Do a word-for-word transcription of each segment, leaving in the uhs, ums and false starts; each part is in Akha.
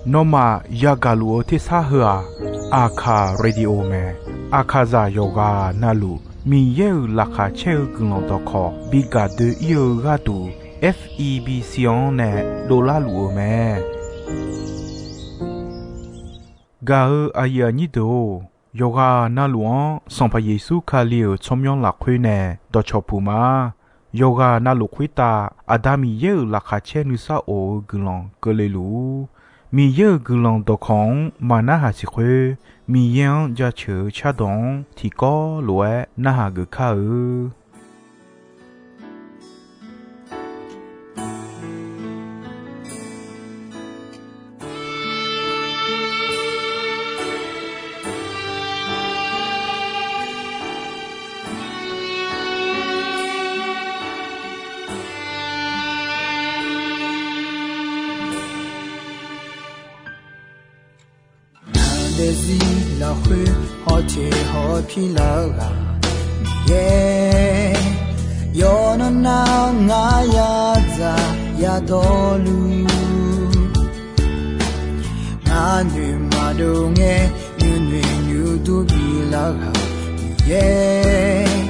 Nawmaf yagaq luf-eu tersar heu-aq, Aqkaq Radio mae. Aqkaqzaq yawqghaq navluf Miqyaer-euq laqkhaq caer-eu guiqlanq dawqkawq bi gaq doe-ir-eu gharduq, F E B C-anr nae dovlar luf-eu mae. Gaq-eu aqyuif aqnyir deuq-or, yawqghaq navluf-anr Sanqpaq Yeqsur Kali-euq tsawrmyanr lafkhoer nae dawqcawq puq ma. Yawqghaq navluf khoertav Aqda Miqyaer-euq laqkhaq caer nuisar of-eu guiqlanq keuvle luf-ur. Miqyaer-euq guiqlanq dawqkawq-anr maqnarhaq siq khoer, Miqyaer-anr jaceuq-eu cardawq-anr tiqkawv lof-aer narhaq geuf kar-eu. Ngaq daefzir lafkhoer hawteq hawpir lar-eu ghaq Miqyaer, yawqnan nar ngar yadzaq yadawrluf, ngar noeq maqdov ngae nuinoeq nuidur bilar ghaq Miqyaer,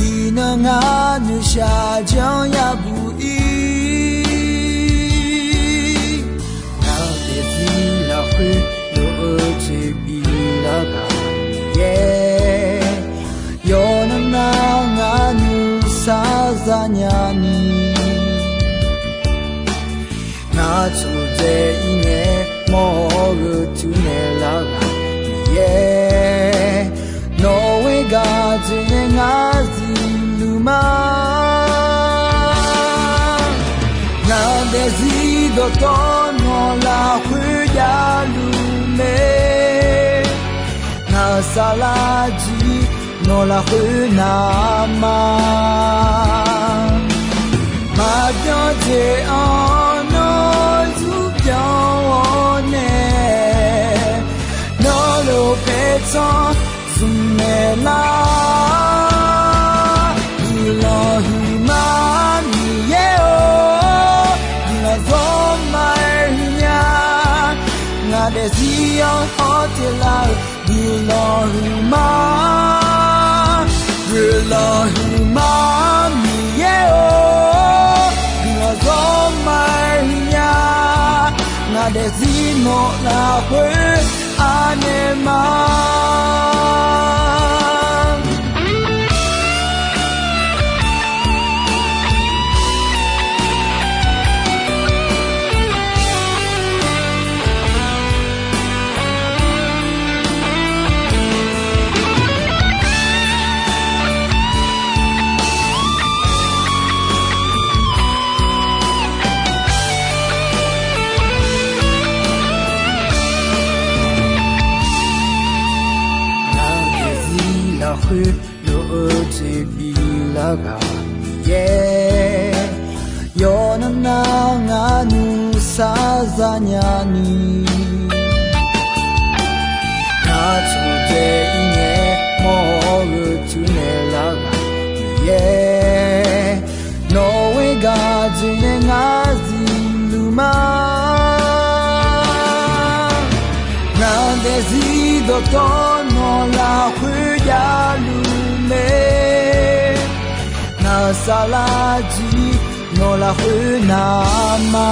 iqnan ngar noeqshaq janr yabuq ir. Ngaq daefzir lafkhoer lof-eu jeq bilar ghaq Miqyaer, yawqnan nar ngar nuisar zanya ni, ngar tsofdzae ir ngae mawr-eu tuinaeq lar ghaq Miqyaer, nawq-eu gaq dzoeqnae ngar zifluf ma. Ngaq daefzir dawqtawv nawq lafkhoer javluf mae, ngaq saflar jir nawq lafkhoer navma, maqbyan jeq-anr nawr zurbyan-awr nae, nawqlof paertsanr zmqmaeq lar. Guiqlanq huiqma Miqyaer-or, guiqlanq zawrma-aer huiqnya, ngaq daefzir-anr hawteq lar-eu guiqlanq huiqma, guiqlanq huiqma Miqyaer-or, guiqlanq zawrma-aer huiqnya, ngaq daefzir nawq lafkhoer anaeq ma. Ngaq daefzir lafkhoer lof-eu jeq bilar ghaq Miqyaer, yawqnan nar ngar nuisar zanya ni, ngar tsofdzae ir ngae mawr-eu tuinaeq lar ghaq Miqyaer, nawq-eu gaq dzoeqnae ngar zifluf ma. Ngaq daefzir dawqtawv nawq lafkhoer javluf mae, ngaq saflar jir nawq lafkhoer navma,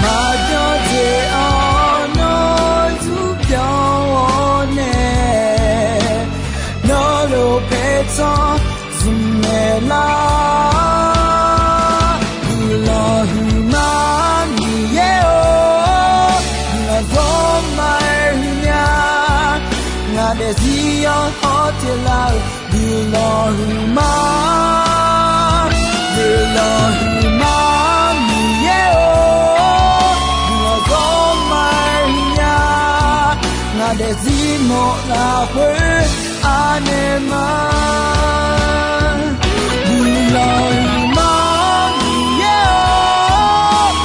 maqbyan jeq-anr nawr zurbyan-awr nae, nawqlof paertsanr zmqmaeq lar. Guiqlanq huiqma Miqyaer-or, guiqlanq zawrma-aer huiqnya, ngaq daefzir-anr hawteq lar-eu guiqlanq huiqma, guiqlanq huiqma Miqyaer-or, guiqlanq zawrma-aer huiqnya, ngaq daefzir nawq lafkhoer anaeq ma. Guiqlanq huiqma Miqyaer-or,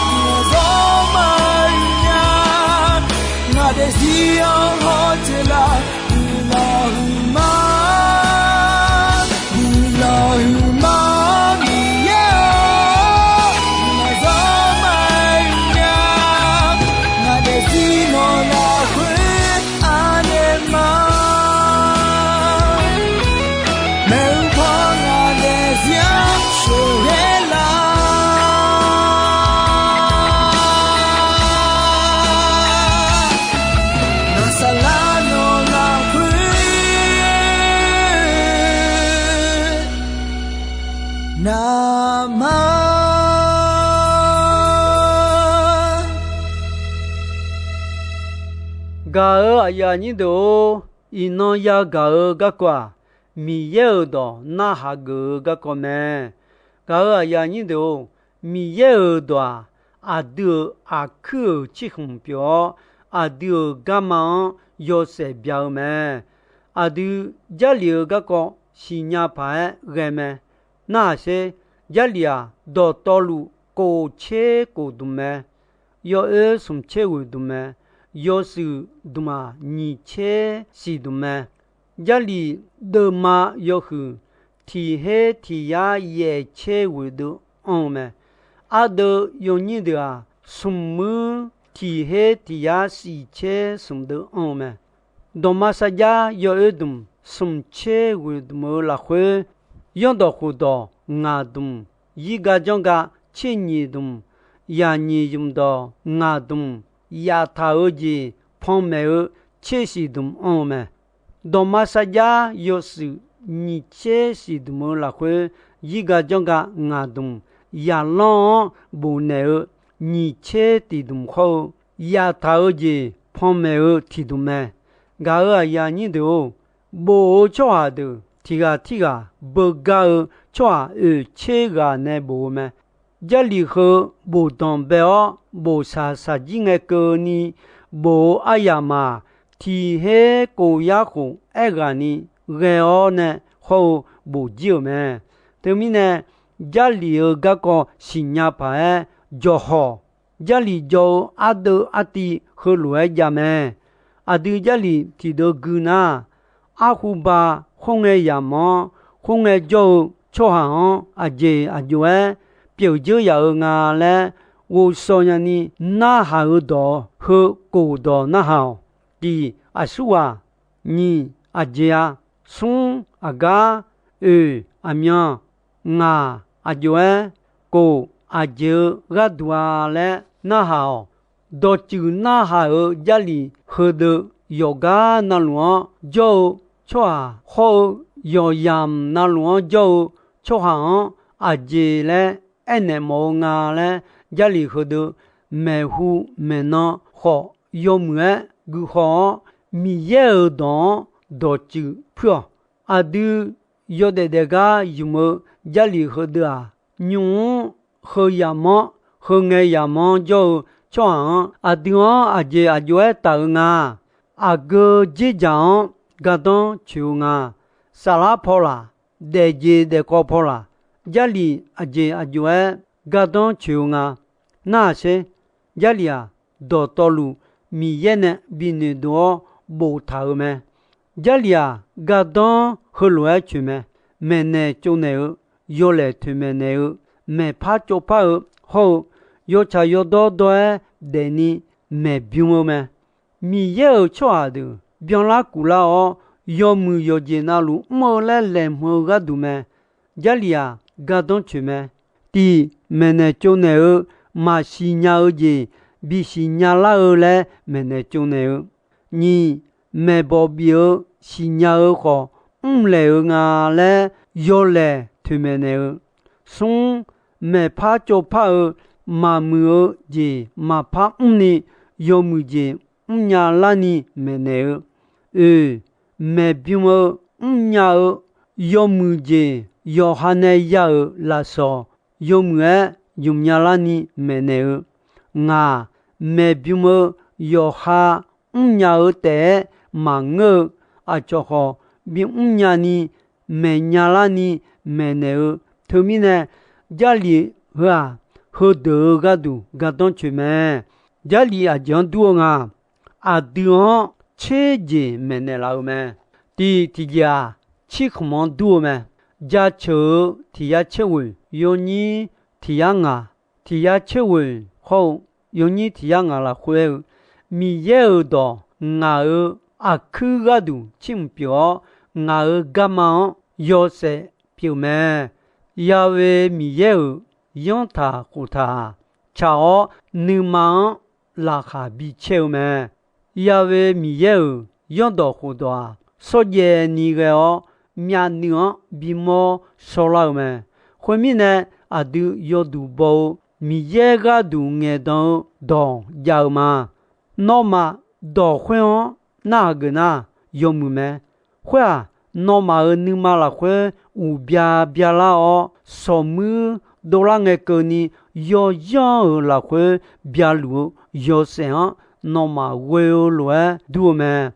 guiqlanq zawrma-aer huiqnya, ngaq daefzir-anr hawteq lar. Guiqlanq huiqma, guiqlanq huiqma Miqyaer-or, guiqlanq Gaq-euq aqyuif aqnyir deuq-or, iqnan yagaq-eu garkawv-aq, Miqyaer-euq dawq narhaq geuf-eu garkawv mae. Gaq-euq aqyuif aqnyir deuq-or, Miqyaer-euq dawq-aq, aqdui-euq aqkuir-euq cirkhmq pyeuf-awr, aqdui-euq garma-anr yawshaef bya-eu mae. Aqdui Jarlif-eu garkawv siqnya paq-aer ghae mae. Narhaq sher, Jarlif-aq, dawqtawvluf kof tser kof dmq mae. Yawoer smq tser ghoeq dmq mae. Yawshuif dmq-aq, nyiq tser siq dmq mae. Jarlif deuvma yawhuiq tiq her tiq yar yaef tser ghoeq deuv anr-eu mae. Ardeuv yawnyir deuq-aq, smq muir tiq her tiq yar shif tser smq deuv anr-eu mae. Dawqma sarjax yawoer dmq smq tser ghoeq dmq-eu lafkhoer, yanrdawq khofdawq ngaq dmq, yirga janrga tser nyiq dmq, yaqnyiq zmqdawq ngaq dmq, yaftaq-eu jeq panmaeq-eu tser siq dmq anr-eu mae. Dawqma sarjax yawshuif nyiq tser siq dmq-eu lafkhoer, yirga janrga ngaq dmq, yaqlanr-anr bofnaeq-eu nyiq tser tiq dmq khawr-eu, yaftaq-eu jeq panmaeq-eu tiq dmq mae. Gaq-euq aqyuif aqnyir deuq-or, bof-eu tsawrhaq deuq tiq ghaq tirghaq beugar-eu tsawrhaq oeq tser ghaq nae bof-eu mae. Jarlif heu bofdanq bae-awr, bof shaqshaq jir ngae keuvni bof-eu aryamq-aq, tiq her kof yar khof aerghaqni ghae-awr nae hawr-eu bof jir-euq mae. Teumirnae, Jarlif-eu garkawv siqnya paq-aer jawqhawq, Jarlif jawr-eu ardeuv artiv heulof-aer jav mae. Aqdui Jarlif tiqdeuv gui nar, arhuba khoerngae yamq-anr, khoerngae jawr-eu tsawrhaq-anr aqjeq aqjox-aer pyeuf dzeur yaf-eu nga laer ghovshaw nyani narhaq-eu dawq heu kof dawq narhaq-awq. Tiq, aqsurghaq. Nyiq, aqjeq-a. Smr, aqgar. Oeq, aqmyan. Ngaq, aqjox-aer. Kof, aqjeq-eu gharduq-a laer narhaq-awq. Dawqtsuif narhaq-euq Jarlif heudeuq yawqgar navluf-anr jawr-eu tsawrhaq hawr-eu, yawqyamq navluf-anr jawr-eu tsawrhaq-anr aqjeq laer aernaeq mawf-eu nga laer, Jarlif heudeuq maeqhu maeqnan khawf yawmuiq-aer guihaw-awr, Miqyaer-euq dawq-anr dawqtsuif puir-awq. Aqdui yawdaef daefgar ymq-eu Jarlif heudeuq-aq, nymq-mr heu yamq-anr, heu ngae yamq-anr jawr-eu tsawrhaq-anr aqdui-anr aqjeq aqjox-aer taf-eu nga. Aqgeu dzerdzaq-anr gardanr coeq-eu nga. Saflar paw laq, daefjeq daefkawv paw laq, Jarlif aqjeq aqjox-aer gardanr coeq-eu nga. Narhaq sher, Jarlif-aq, dawqtawvluf Miqyaer nae binoeqdov-awr boftaq-euq mae. Jarlif-aq, gardanr heulof-aer coeq mae. Maeqnaeq tsovnaeq-eu, yawlaeq toeqmaeq naeq-eu, maeqpar tsovpar-eu hawr-eu, yawtsaq yawdawr dawr-aer daefni maeqbym-eu mae. Miqyaer-euq tsawrhaq deuq byanlar kuflar-awr, yawmuiq yawqjeq navluf mr-eu laer laeqhmq-eu gharduq mae. Jarlif-aq, gardanr coeq mae. Tiq, maeqnaeq tsovnaeq-eu, maqsiq nya-eu jeq bisiq nya lar-eu laer maeqnaeq tsovnaeq-eu. Nyiq, maeqbawq bif-eu siqnya-eu khawf mrlaeq-eu nga laer yawlaeq toeqmaeq naeq-eu. Smr, maeqpar tsovpar-eu, maqmuiq-eu jeq maqpar mrni, yawmuiq jeq mrnya larni maeqnaeq-eu. Oeq, maeqbym-eu, mrnya-eu, yawmuiq jeq yawqha nae ya-euq lafsawq yawmuiq-aer ymqnya larni maeqnaeq-eu. Ngaq, maeqbym-eu, yawqha mrnya-eu taef-aer maqngeur-eu, aqcawq khawf bimr nyani maeqnya larni maeqnaeq-eu. Teumirnae, Jarlif heu-aq, heudeuq-eu gharduq gardanr coeq mae. Jarlif aqjeq-anr dur-eu nga. Aqdui-anr tser jeq maeqnaeq laf-eu mae. Tiq tiqjeq-aq, cirkhmq-anr dur-eu mae. Jaceuq-eu tiq yar tser ghoeq, yawnyir tiq yar ngaq, tiq yar tser ghoeq hawr-eu, yawnyir tiq yar ngaq lafkhoer-eu, Miqyaer-euq dawq ngaq-euq aqkuir gharduq cirmq pyeuf-awr, ngaq-euq garma-anr yawshaef pyeuf mae. Yawe Miqyaer-euq yanrtaq khoftaq-aq, tsaq-awr nuima-anr laqkhaq bicaer-eu mae. Yawe Miqyaer-euq yanrdawq khofdawq-aq, shawrjaev ni ghae-awr, myavnuiv-anr bimawr shawrlar-eu mae. Khoermirnae, aqdui yawduq baw-eu Miqyaer gharduq ngaeqdan-eu dawq jav-eu ma. Nawmaf dawq khoer-anr narhaq geuf nar, yawmuiq mae. Khoer-aq, nawmaf-euq nuima lafkhoer uqbya byalar-awr, sawqmuir dovlar ngae keuvni, yawyanr-euq lafkhoer byaluf-eu yawshaef-anr nawmaf ghoe-eu lof-aer dur-eu mae.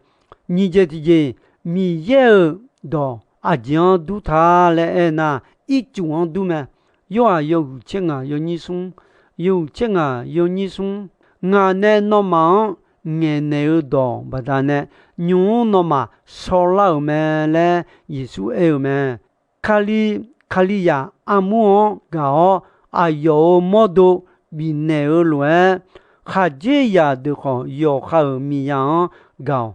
Nyiq jeq tiqjeq, Miqyaer-euq dawq aqjeq-anr dur ta laer aernar, ircuf-anr dur mae. Yorhaq yawhuiq tser ngaq yawnyir smr, yawhuiq tser ngaq yawnyir smr, ngaq nae nawmaf-anr ngaeqnaeq-eu dawq baqdanae, nymq-mr nawmaf shawrlar-euq mae laer Yeqsur aer-eu mae. Kali, Kalizaq armur-anr gaq-awr, aqyawf-euq mawrdo bifnaeq-eu lof-aer, khaqdzerzaq deuq khawf yawqha-euq miqzaq-anr gaq-awq.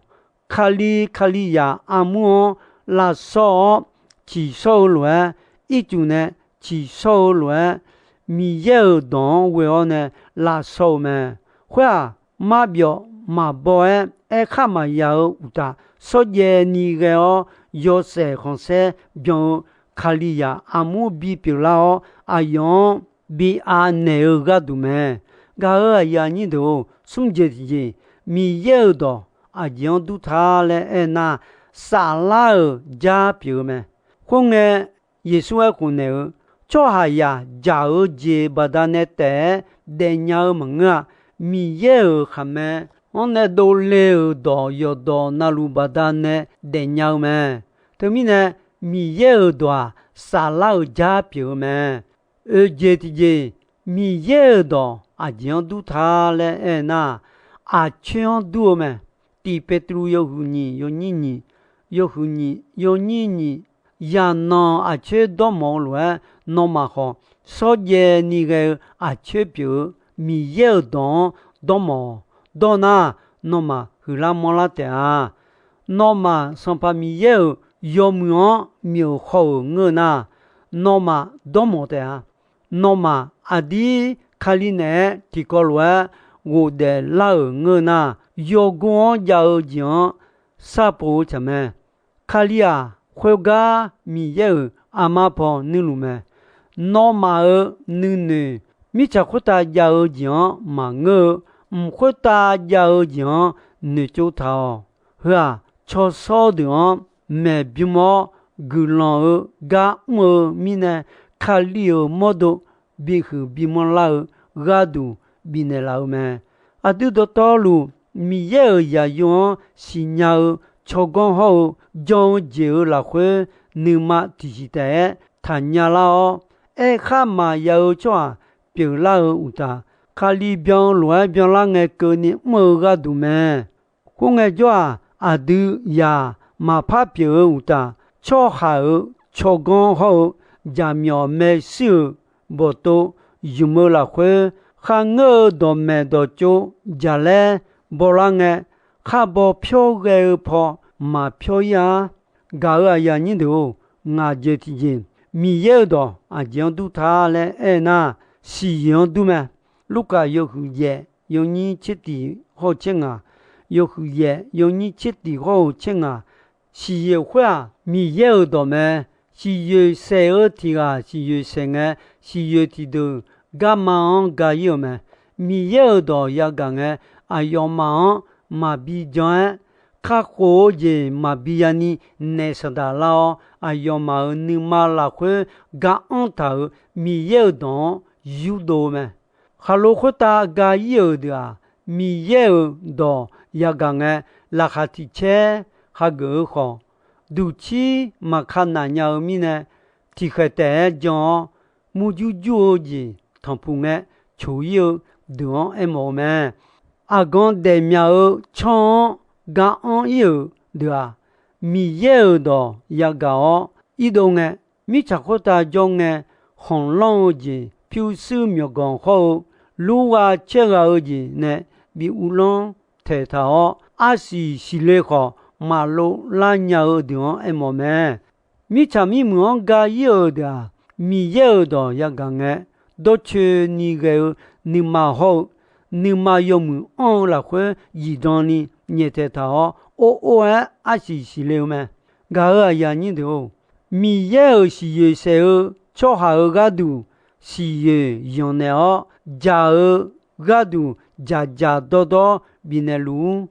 Kali, Kalizaq armur-anr lavshawr-awr tsiqshawr-eu lof-aer, ircuf nae tsiqshawr-eu lof-aer, Miqyaer-euq dawq-anr ghoe-awr nae lavshawr-eu mae. Khoer-aq, marbyawf maqbaw-aer aerkhar maqya-eu uqtaf, shawrjaev ni ghae-awr yawshaef khanqsaer byan-eu Kalizaq armur bipyeuf lar-awr, aqyawf-anr bi anaeq-eu gharduq mae. Gaq-euq aqyuif aqnyir deuq-or, smr jeq tiqjeq, Miqyaer-euq dawq aqjeq-anr dur ta laer aernar, saflar-euq jar pyeuf-eu mae. Khoerngae, Yeqsur aerkhof naeq-eu, tsawrhaqzaq jaq-eu jeq baqdanae taef-aer daefnya-eu maqngeur-a. Miqyaer-euq khaqmae-anr nae dovle-euq dawq yawqdawq navluf baqdanae daefnya-eu mae. Teumirnae, Miqyaer-euq dawq-aq, saflar-euq jar pyeuf-eu mae. Oeq jeq tiqjeq, Miqyaer-euq dawq aqjeq-anr dur ta laer aernar, aqcoer-anr dur-eu mae. Tiq Petru yawhuiq nyiq yawnyir nyiq, yawhuiq nyiq yawnyir nyiq, yaqnanq aqcoer dawrmawf-eu lof-aer, nawmaf khawf shawrjaev ni ghae-eu aqcoer pyeuf-eu Miqyaer-euq dawq-anr dawrmawf-awq. Dawr nar, nawmaf huiqlar manrlar taef-a. Nawmaf Sanqpaq Miqyaer-euq yawmuiq-anr myawq haw-euq ngeur nar, nawmaf dawrmawf taef-a. Nawmaf aqdir Kali naeq-aer tiqkawv lof-aer ghofdaef lar-euq ngeur nar, yawgor-anr jav-eu jeq-anr sharpov-eu tsaq mae. Kali-aq, khoergar Miqyaer-euq armar paw nuirluf mae. Nawmaf-euq nuinoeq mirtsaq khoertav jav-eu jeq-anr maqngeur-eu, mq khoertav jav-eu jeq-anr noeqtsov taq-awq. Heu-aq, tsawrshawr deuq-anr maeq bym-awr guiqlanq-eu gar mr-eu mirnae, Kali-euq mawrdo bihuiq bimanr lar-eu gharduq bifnaeq laf-eu mae. Aqdui dawqtawvluf, Miqyaer-euq zaqyo-anr siqnya-eu tsawrganr hawr-eu jan-eu jeq-euq lafkhoer, nuima tiqsiq taef-aer taqnya lar-awr, aerkhar maqya-eu tsawrhaq pyeuflar-eu uqtaf, Kali byan-eu lof-aer byanlar ngae keuvni mr-eu gharduq mae. Khoerngae jawr-aq, aqdui zaq maqpar pyeuf-eu uqtaf, tsawrhaq-euq tsawrganr hawr-eu jaqmyawf maershuir-euq bawqtov zmq-eu lafkhoer, kharngeur-eu dawqmaeq dawqtsov jaqlaer bawlar ngae, khar baw pyawr ghae-eu paw maqpyawr ir-ar. Gaq-euq aqyuif aqnyir deuq-or, ngaq jeq tiqjeq, Miqyaer-euq dawq aqjeq-anr dur ta laer aernar, siqyoeq-anr dur mae. Lurkaf yawhuiq yaef yawnyir tser tiq hawr-eu tser ngaq, yawhuiq yaef yawnyir tser tiq hawr-eu tser ngaq, siqyoeq khoer-aq, Miqyaer-euq dawq mae. Siqyoeq saeq-eu tiq ghaq siqyoeq saeq ngae, siqyoeq tiqdeuq garma-anr ga ir-euq mae. Miqyaer-euq dawq yagaq ngae, aqyawfmaf-anr maqbi jan-aer, kakhof-eu jeq maqbi yani naeq saqdaq lar-awr, aqyawfmaf-euq nuima lafkhoer gar anr taq-euq Miqyaer-euq dawq-anr yurdov-eu mae. Khaqlo khoertav ga ir-euq deuq-aq, Miqyaer-euq dawq yagaq ngae, laqkhaq tiq caer hageuf-eu khawf, duqcir maqka naf nya-eu mirnae, tiqkhaeq taef-aer jan-awr, murjur jur-eu jeq tanqpuq ngae coq ir-eu deuq-anr aermawf-eu mae. Aqgan daefmyaq-eu tsanr-anr gar anr ir-euq deuq-aq, Miqyaer-euq dawq yagaq-awr irdov ngae, mirtsaq khoertav jawr ngae, khanqlanr-eu jeq pyurshuir myawqganq hawr-eu, lurgha caergha-eu jeq nae bi uvlanr taeqtaq-awr, arsiq siqle khawf maqlov lar nya-eu deuq-anr aermawf mae. Mirtsaq mirmuiq-anr ga ir-euq deuq-aq, Miqyaer-euq dawq yagaq ngae, dawrcoeni ghae-eu nuima hawr-eu, nuima yawmuiq anr-eu lafkhoer zifdan ni nyaeftaeq taq-awr, or or-aer arsiq siqle-eu mae. Gaq-euq aqyuif aqnyir deuq-or, Miqyaer-euq siqyoeq saeq-eu tsawrhaq-euq gharduq siqyoeq yanqnaeq-awr, dzaq-eu gharduq dzaqdzaq dawrdawr bifnaeq luf-ur.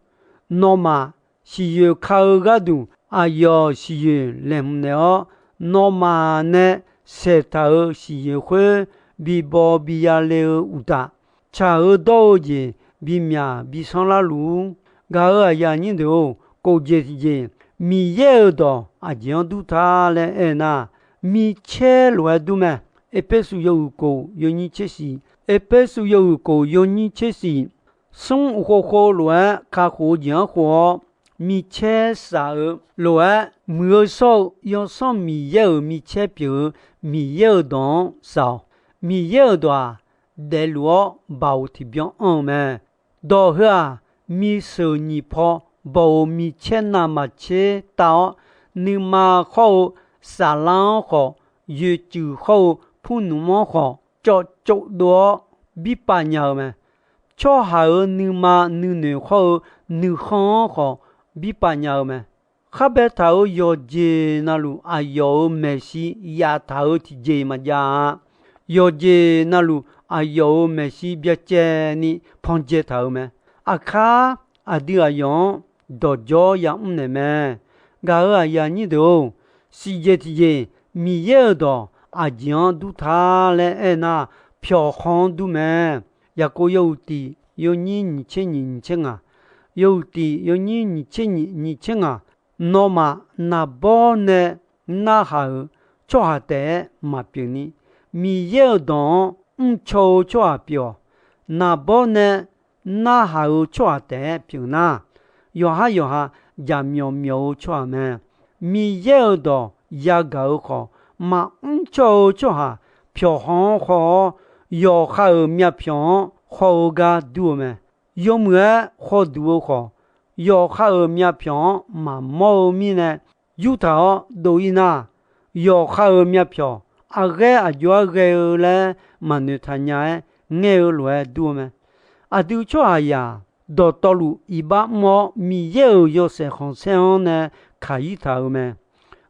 Nawmaf siqyoeq ka-eu gharduq, aqyawf siqyoeq laeqhmq naeq-awr, nawmaf nae saeqtaq-euq siqyoeq khoer bibaw biyale-eu uqtaf, tsaq-eu dawr-eu jeq bimyaq bisanr lar luf-ur. Gaq-euq aqyuif aqnyir deuq-or, khofjeq tiqjeq, Miqyaer-euq dawq aqjeq-anr dur ta laer aernar, micaer lof-aer dur mae. Erpersu yawhuiq khof yawnyir tser shif, Erpersu yawhuiq khof yawnyir tser shif, smr uqkhov khov lof-aer kakhof-eu jeq-anr khof-awr, micaer shaq-eu lof-aer muiq-eu shawr-eu Yawsanr Miqyaer-euq micaer pyeuf-eu Miqyaer-euq dawq-anr shaq-awq. Miqyaer-euq dawq-aq, daefluf-awr baoq tiqbyan anr-eu mae. Dawq heu-aq, misheuq nyiq paw baoq-euq micaer navmaqtser tav-awr, nuima khawr-eu saflar-anr khawf, yoeqcuiv khawr-eu purnmr-anr khawf, cawv tsovdov-awr birpav nya-eu mae. Tsawrhaq-euq nuima nuinoeq khawr-eu nuikhanr-anr khawf, birpav nya-eu mae. Khar baetaq-euq yawqjeq navluf, aqyawf-euq maeqshi yaftaq-euq tiqjeq maqjav-a. Yawqjeq navluf, aqyawf-euq maeqshi byacaevni pandzae taq-euq mae. Aqkar aqdui aqyawf-anr dawqdzawr yamr naeq mae. Gaq-euq aqyuif aqnyir deuq-or, siqjeq tiqjeq, Miqyaer-euq dawq aqjeq-anr dur ta laer aernar, pyawqhaw-anr dur mae. Yaqkov yawhuiq tiq yawnyir nyiq tser nyiq nyiq tser ngaq, yawhuiq tiq yawnyir nyiq tser nyiq nyiq tser ngaq, nawmaf naqbawr nae narhaq-euq tsawrhaq taef-aer maqpyeuf ni, Miqyaer-euq dawq-anr mrcaw-eu tsawrhaq pyeuf-awq. Naqbawr nae narhaq-euq tsawrhaq taef-aer pyeuf nar, yawqhar yawqha jaqmyawf myawf-eu tsawrhaq mae. Miqyaer-euq dawq yagaq-eu khawf, maqmr caw-eu tsawrhaq pyawqhaw-anr khaw-awr, yawqha-euq myavpyawq-anr khaw-eu gar dur-eu mae. Yawmuiq-aer khaw duq-eu khawf, yawqha-euq myavpyawq-anr maqmawr-eu mirnae, yurtaq-awr dov-ir nar, yawqha-euq myavpyawq aqghaer aqjox-aer ghae-eu laer maqnoeq taq nya-aer ngaer-eu lof-aer dur-eu mae. Aqdui tsawrhaqzaq dawqtawvluf iqbax mr-awr, Miqyaer-euq yawshaef khanqsaer-anr nae kaq-ir taq-euq mae.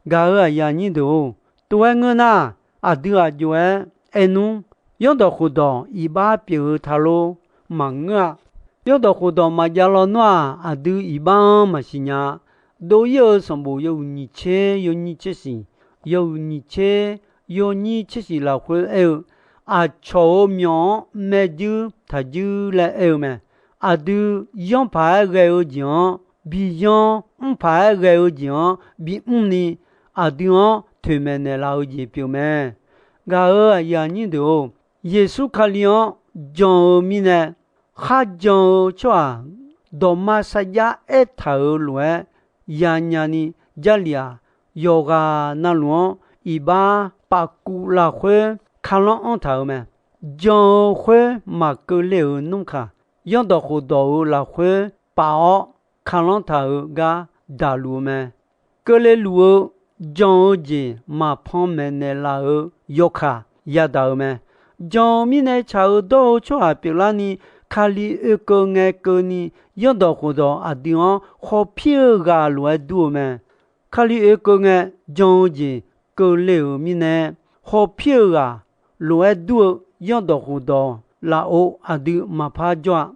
Gaq-euq aqyuif aqnyir deuq-or, tov-aer ngeur nar, aqdui aqjox-aer aernmr, Zanrdawq khofdawq iqbax pyeuf-eu ta lor? Maqngeur-a. Zanrdawq khofdawq maqjav lawnmr-aq, aqdui iqbax-anr maqsiq nya-a. Dov-ir-eu sanqbof yawhuiq nyiq tser yawnyir tser shiq, yawhuiq nyiq tser yawnyir tser shiq lafkhoer aer-eu, aqcawq-euq myawq-anr maerjuir taqjuir laer aer-eu mae. Aqdui yanr paq-aer ghae-eu jeq-anr bi yanr, mr paq-aer ghae-eu jeq-anr bi mr ni, aqdui-anr toeqmaeq naeqlaf-eu jeq pyeuf mae. Gaq-euq aqyuif aqnyir deuq-or, Yeqsur Kali-anr jan-eu mirnae, kharjan-eu tsawrhaq dawqma sarjax aertaq-euq lof-aer yanya ni, Jarlif-aq, yawqghaq navluf-anr iqbax pafkuv lafkhoer kalanr anr taq-euq mae. Jan-eu khoer maqkeuvle-euq nmr kaq, Zanrdawq khofdawq-euq lafkhoer paf-awr kalanr taq-euq gar daqluf-eu mae. Keuvle luf-eu jan-eu jeq maqpan maeqnaeq laf-euq yawkaq yadaq-euq mae. Jan-eu mirnae tsaq-eu dawr-eu tsawrhaq pyeuflarni, Kali oekeuv ngae keuvni, Zanrdawq khofdawq aqdui-anr hawpir-eu ghaq lof-aer dur-eu mae. Kali oekeuv ngae jan-eu jeq keuvle-euq mirnae, hawpir-eu ghaq lof-aer dur-eu Zanrdawq khofdawq lafov aqdui maqpar jawr-a.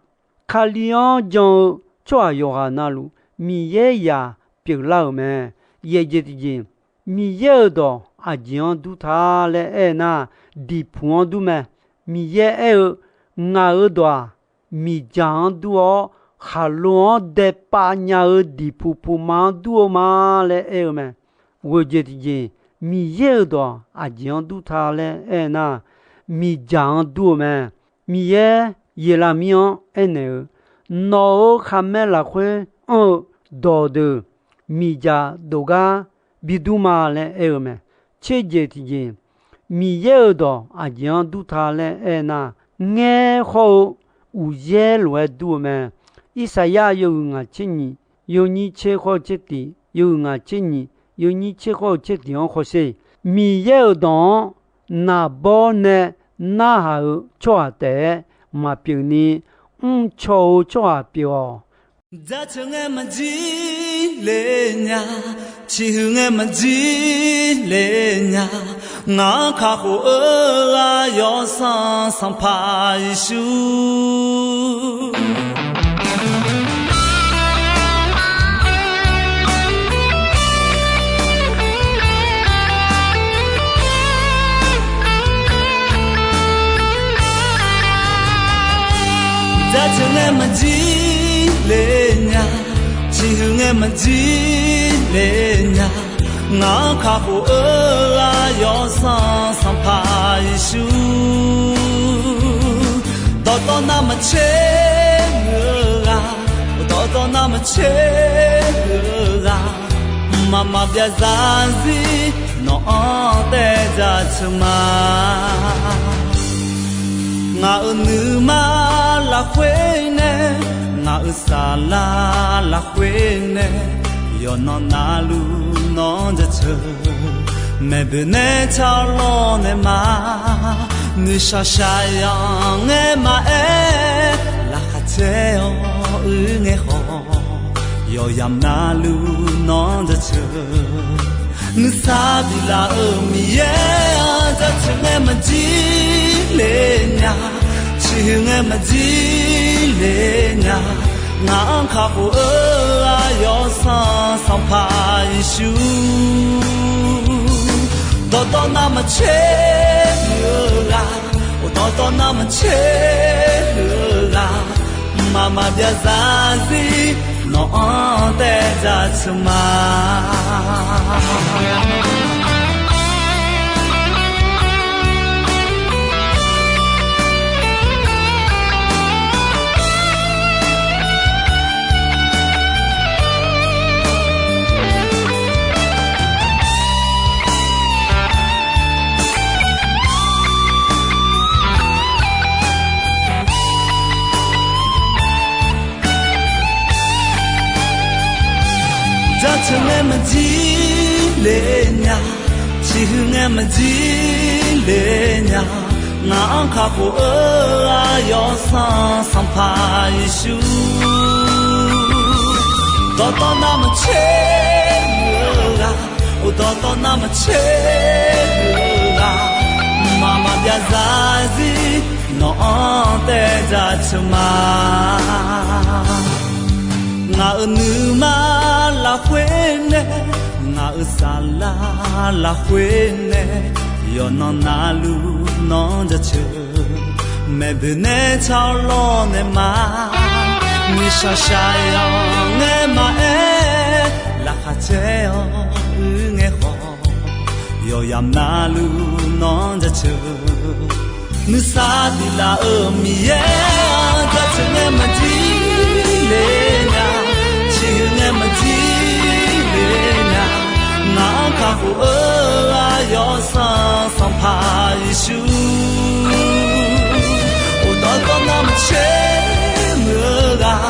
Kali-anr jan-eu tsawrhaq yawqghaq navluf, Miqyaer zaq pyeuflar-euq mae. Yaeq jeq tiqjeq, Miqyaer-euq dawq aqjeq-anr dur ta laer aernar, diqpuq-anr dur mae. Miqyaer aer-eu, Ngaq-euq dawq-aq, miqdzaq-anr dur-awr, khaqlo-anr daepav nya-eu diqpuq puqma-anr dur-eu ma laer aer-eu mae. Ghoeq jeq tiqjeq, Miqyaer-euq dawq aqjeq-anr dur ta laer aernar, miqdzaq-anr dur-eu mae. Miqyaer Yeqlavmir-anr aernaeq-eu, Nawq-euq khaqmae lafkhoer anr-eu dawqdeuq miqdzaq dov gar bidur ma laer aer-eu mae. Tser jeq tiqjeq, Miqyaer-euq dawq aqjeq-anr dur ta laer aernar, ngaer hawr-eu uqyaer lof-aer dur-eu mae. Irsaqyar yawhuiq ngaq tser nyiq, yawnyir tser hawr-eu tser tiq, yawhuiq ngaq tser nyiq, yawnyir tser hawr-eu tser tiq-anr hawsher. Miqyaer-euq dawq-anr naqbawr nae narhaq-euq tsawrhaq taef-aer maqpyeuf ni, mrcaw-eu tsawrhaq pyeuf-awq. Jaceuq ngae maqjir le nya, ciqhuiq ngae maqjir le nya, ngaq-anr kakhof-eu ghaq Yawsanr Sanqpaq Yeqsur. Jaceuq ngae maqjir le nya, ciqhuiq ngae maqjir le nya, ngaq-anr kakhof-eu ghaq Yawsanr Sanqpaq Yeqsur. Dawqtawv navmaqtser muiq-eu ghaq, dawqtawv navmaqtser muiq-eu ghaq, mqmaq maqbyav zarzir nawq-anr taev jaceuq ma. Ngaq-euq nuima lafkhoer nae, ngaq-euq saflar lafkhoer nae, yawqnan navluf nawq-anr jaceuq. Maeqboeq nae tsawrlawr nae ma, noeqshaq shaqyanq ngae maqaer, laqkhaq caer-awr uir ngae khawf, yawqyamq navluf nawq-anr jaceuq. Nuisar biflaf-euq Miqyaer-anr jaceuq ngae maqjir le nya, ciqhuiq ngae maqjir le nya, ngaq-anr kakhof-eu ghaq Yawsanr Sanqpaq Yeqsur. Dawqtawv navmaqtser muiq-eu ghaq, dawqtawv navmaqtser muiq-eu ghaq, mqmaq maqbyav zarzir nawq-anr taev jaceuq ma. Jaceuq ngae maqjir le nya, ciqhuiq ngae maqjir le nya, ngaq-anr kakhof-eu ghaq Yawsanr Sanqpaq Yeqsur. Dawqtawv navmaqtser muiq-eu ghaq, dawqtawv navmaqtser muiq-eu ghaq, mqmaq maqbyav zarzir nawq-anr taev jaceuq ma. Ngaq-euq nuima lafkhoer nae, ngaq-euq saflar lafkhoer nae, yawqnan navluf nawq-anr jaceuq. Maeqboeq nae tsawrlawr nae ma, noeqshaq shaqyanq ngae maqaer, laqkhaq caer-awr uir ngae khawf, yawqyamq navluf nawq-anr jaceuq. Nuisar biflaf-euq Miqyaer-anr jaceuq ngae maqjir le nya, ciqhuiq ngae maqjir le nya, ngaq-anr kakhof-eu ghaq Yawsanr Sanqpaq Yeqsur. Dawqtawv navmaqtser muiq-eu ghaq,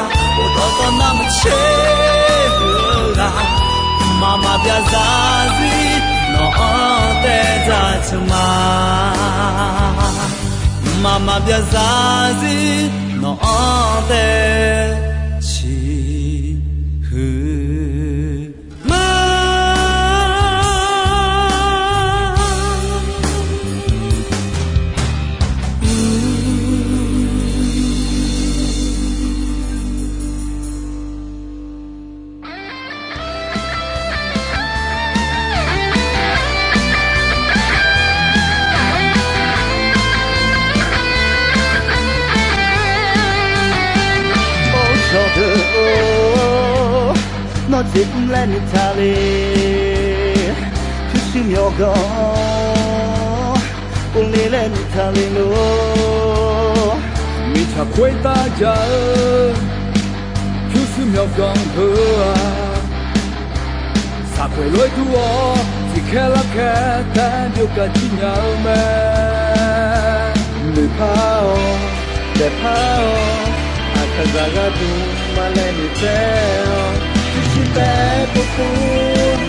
dawqtawv navmaqtser muiq-eu ghaq, mqmaq maqbyav zarzir nawq-anr taev jaceuq ma. Mqmaq maqbyav zarzir nawq-anr taev ciqhuiq ma. Or, dawqdeuq-or, nawr jeqmr laer noeqtaq le, pyurshuir myawqganq-awr, uvle laer noeqtaq le lor. Mirtsaq khoertav jaq-eu, pyurshuir myawqganq heu-aq, saqkhoeq lof-aer dur-awr, tiqkhaer larkhaer taef-aer byov kaq jir nya-eu mae. Noeqpar-awr, daefpar-awr, aqkaqzaq gharduq maqlaeq noeqtsaev-awr, pyurshuir taef-aer povpov,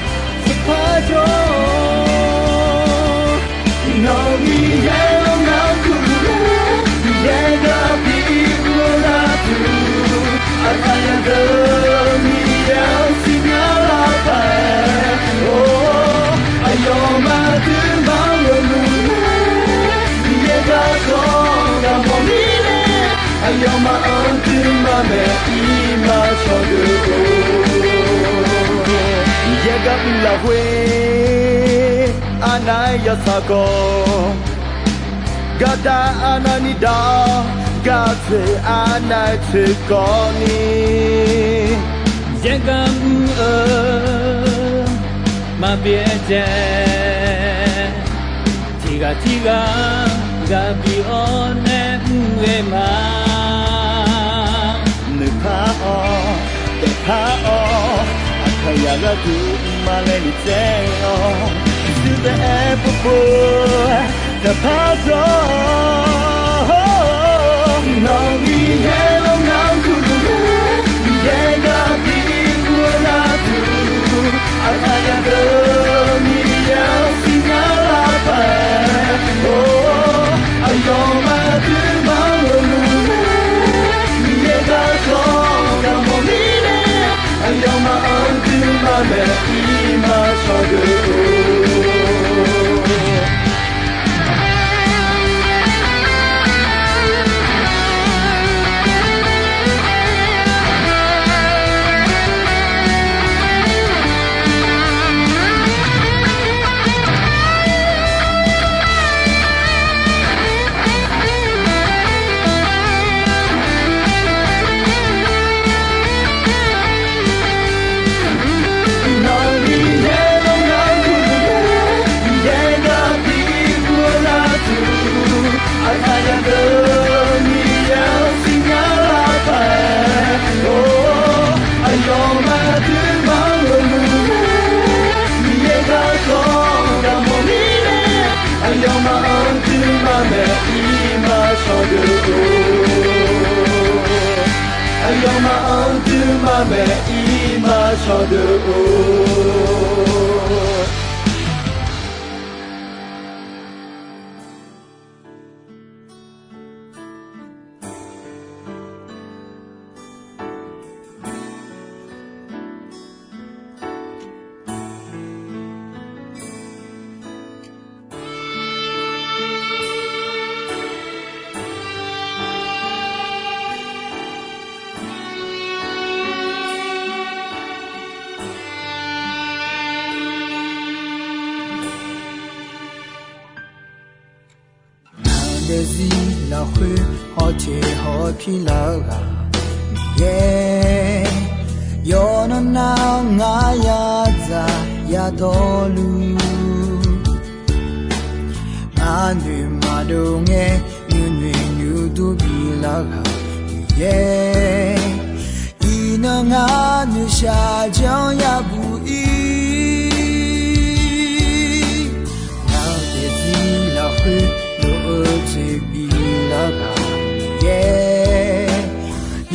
tiqpar jawr-awr, iqnan Miqyaer-anr narduq, Miqyaer gharduq bi uvlanr-eu gharduq, aqkaqzaq deuq Aqyawfmaf-anr duimaf maeq-ir ma shawr deuq-or. Yaergar mr lafkhoer arnav-aer yasaq kawv, garda arnavni dav-awr, gartsoeq arnav-aer tsoeq kawvni, yaergar mr-eu maqbyaer dzae. Tiqghaq tirghaq ghaq bi-awr nae mr-eu ma. Noeqpar-awr, daefpar-awr, aqkaqyaq gharduq mqmaq laer noeqtsaev-awr, shuir taef-aer povpov-aer daqpar dawr-awr, nawq-euq Miqyaer-anr ngar kurluf-eu, Miqyaer gar bi kur-eu nar duq, aqkaqyaq deuq Miqyaer-anr siqnya lar paq-aer, or, aqyawfmaf duimaf-anr luf-eu, Miqyaer garkawv daqmawf mirnae, aqyawfmaf-anr duimaf maeq-ir ma shawr deuq-or. Aqkaqyaq deuq Miqyaer-anr siqnya lar paq-aer, or, aqyawfmaf duimaf-anr luf-eu, Miqyaer garkawv daqmawf mirnae, aqyawfmaf-anr duimaf maeq-ir ma shawr deuq-or. Aqyawfmaf-anr duimaf maeq-ir ma shawr deuq-or. Ngaq-euq daefzir lafkhoer hawteq hawpir lar-eu ghaq Miqyaer, yawqnan nar-eu ngar yadzaq yadawrluf, ngar noeq maqdov ngae nuinoeq nuidur bilar ghaq Miqyaer, iqnan ngar noeqshaq janr yabuq ir. Ngaq-euq daefzir lafkhoer lof-eu jeq bilar ghaq Miqyaer,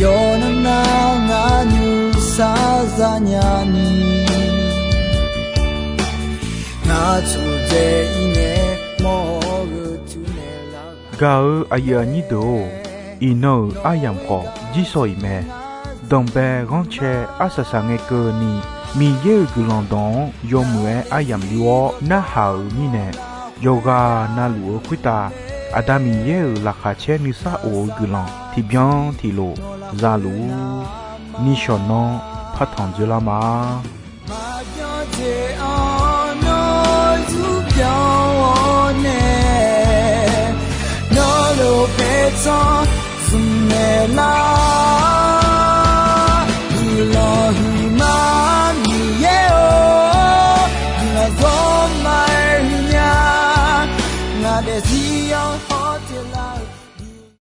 yawqnan nar ngar nuisar zanya ni, ngar tsoqdzae ir ngae mawr-eu teunaeq lar ghaq. Gaq-eu aqyuif aqnyir deuq-or, iqnan-euq aryamq khawf jirsawq iq mae. Danqbae ghanrcae arsaq saq ngae keuvni, Miqyaer-euq guiqlanq dawq-anr yawmuiq-aer aryamq yur-awr narhaq-euq mirnae, yawqghaq navluf-eu khoertav Aqda Miqyaer-euq laqkhaq caer nuisar of-eu guiqlanq tiqbyan tiqlof za luf-ur. Nishawq nanr partanq dzoerlar ma. Maqbyan jeq-anr nawr zurpyan-awr nae, nawr lof paertsanr smq naeq lar